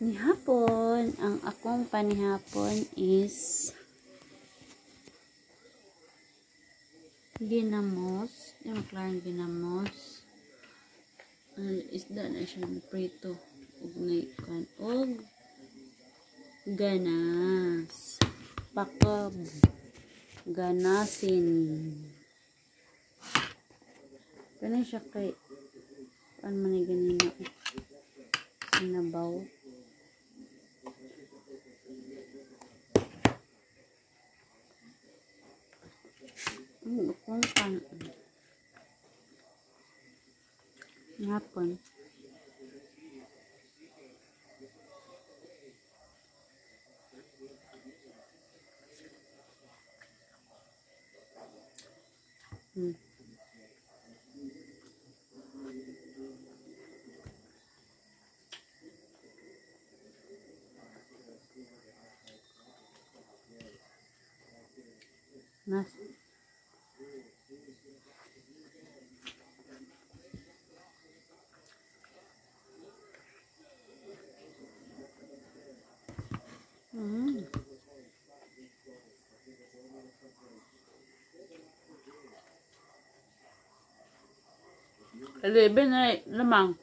Nihapon, ang akong panihapon is ginamos, yung klarong ginamos. Isda na siya na prito ug naikan og ganas. Pakab ganasin. Kani siya kay ano man ganina sinabaw. Kung pan hapon. Nas. 11 na lamang.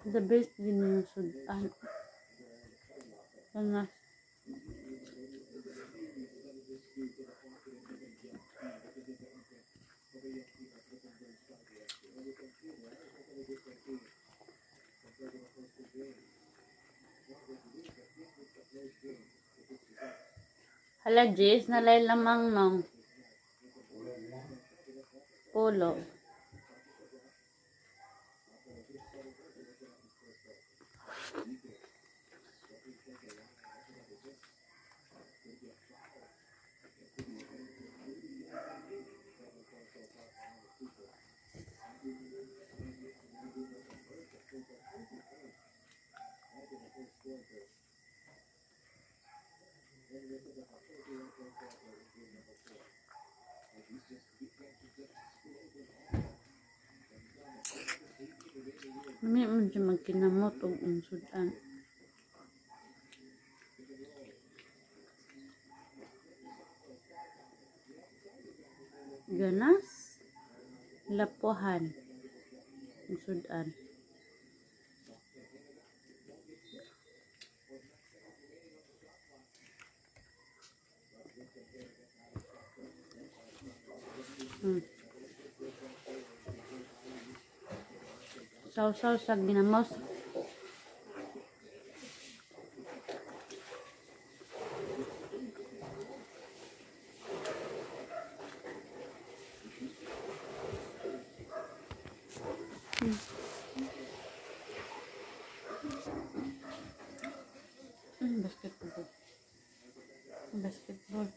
The best din yung sudan. Ano? Hala, Jess, nalay lamang nong. Pulo. May man siya magkinamot og unsudan. Ganas lapuhan unsudan. Saw-saw sa ginamos. Basketball. Basketball.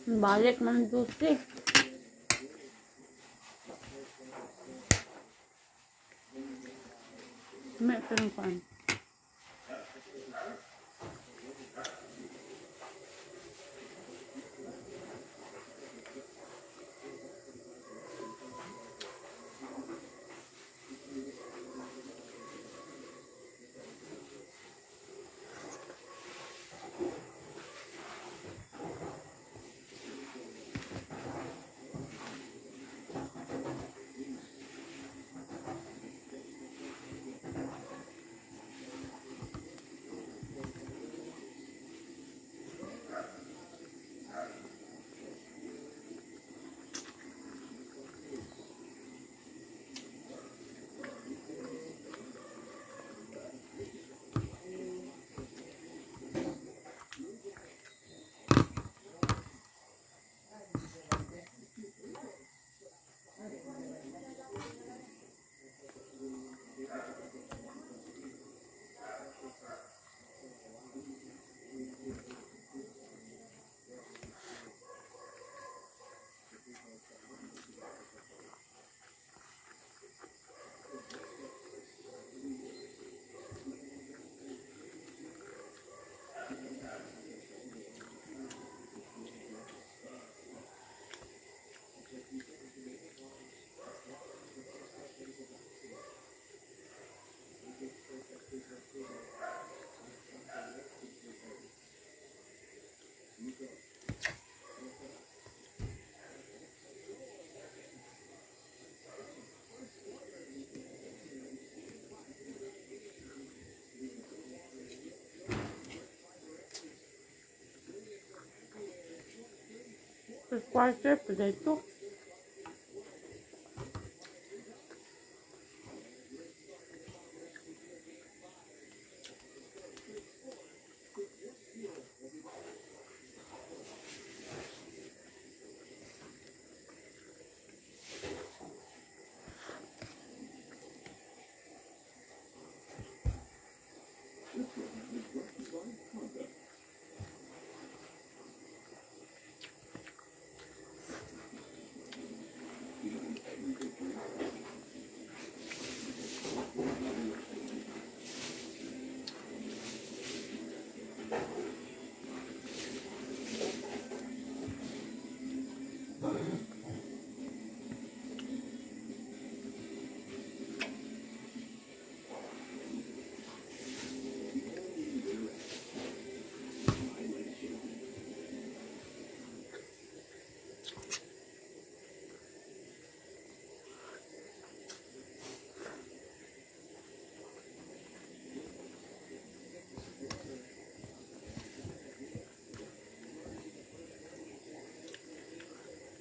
Balik man dusi. May pero kuan. Quarter pa dito.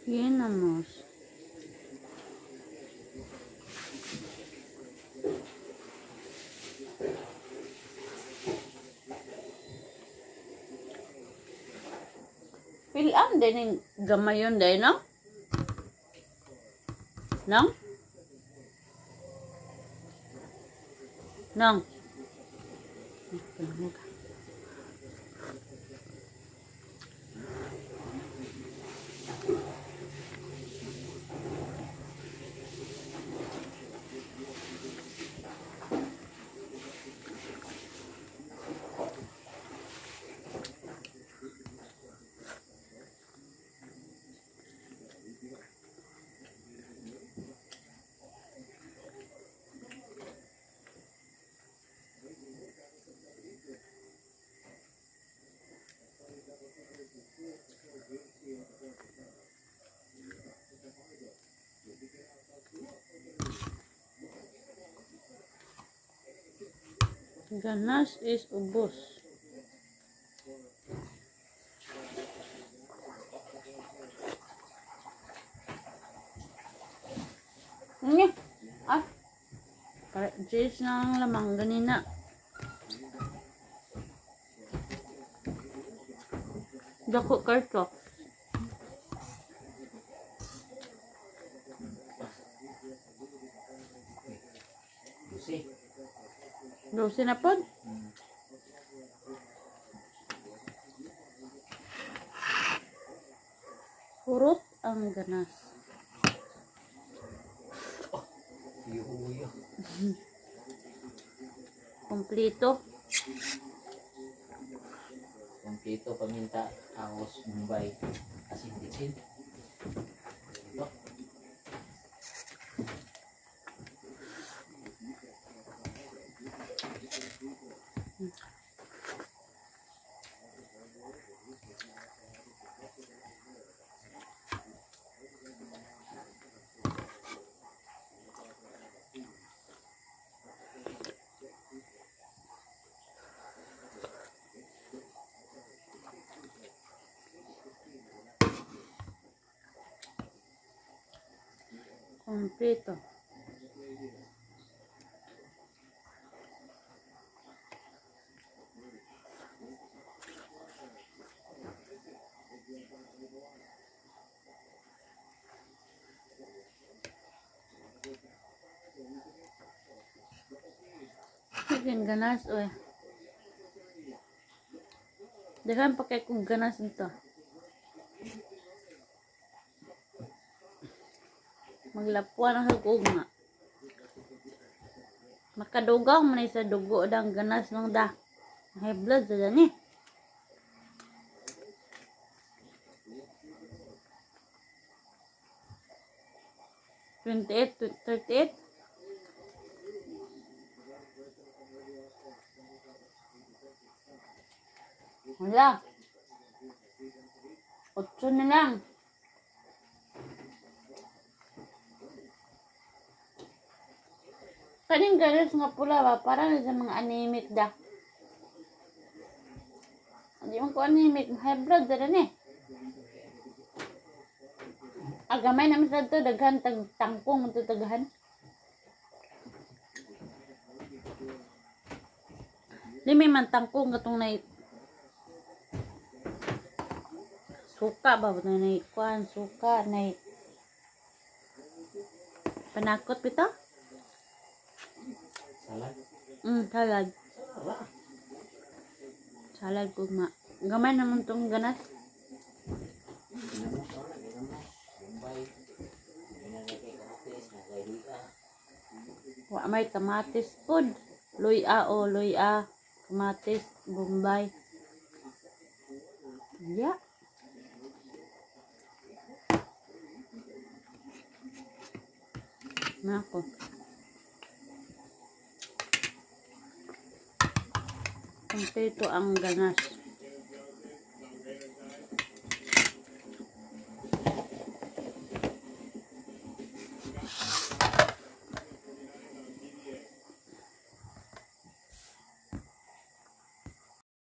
Ginamos. Pilam din yung gamayon din, no? Nang? Nang? Ay, Ganas is ubos. Nga. Ah. Para cheese na ang lamang ganina. Dako karto. Lucy. 12 na pod. Hurot ang ganas. Yuhuyo. Kompleto. Kompleto, paminta, ahos, Mumbai, asin, bitsin. Ito. Kompleto. Sige, ganas, oy. Daghan pa kay kong ganas nito. Maglapuan ang ugma. Makadugaw man ni sa dugo dang ganas nung da. High blood sa dani. 28 to 38. Wala. 8 na lang. Kaning ganas nga pula ba? Para na sa mga anemic da. Hindi man ko anemic. High blood da ni. Ah, gamay naman sa to, daghan tag tangkong man to daghan. Limi man tangkong katong nay suka ba na nay kuan suka nay panakot bitaw? Salad. Salad. Salad. Salad gugma. Gamay naman tong ganas. Ginamos wala, ginamos. Bombay. Hindi na kay kamatis, na kay luya. Wa may kamatis pod. Luya o luya, kamatis, bombay. Yeah. Nako. Kompleto ang ganas.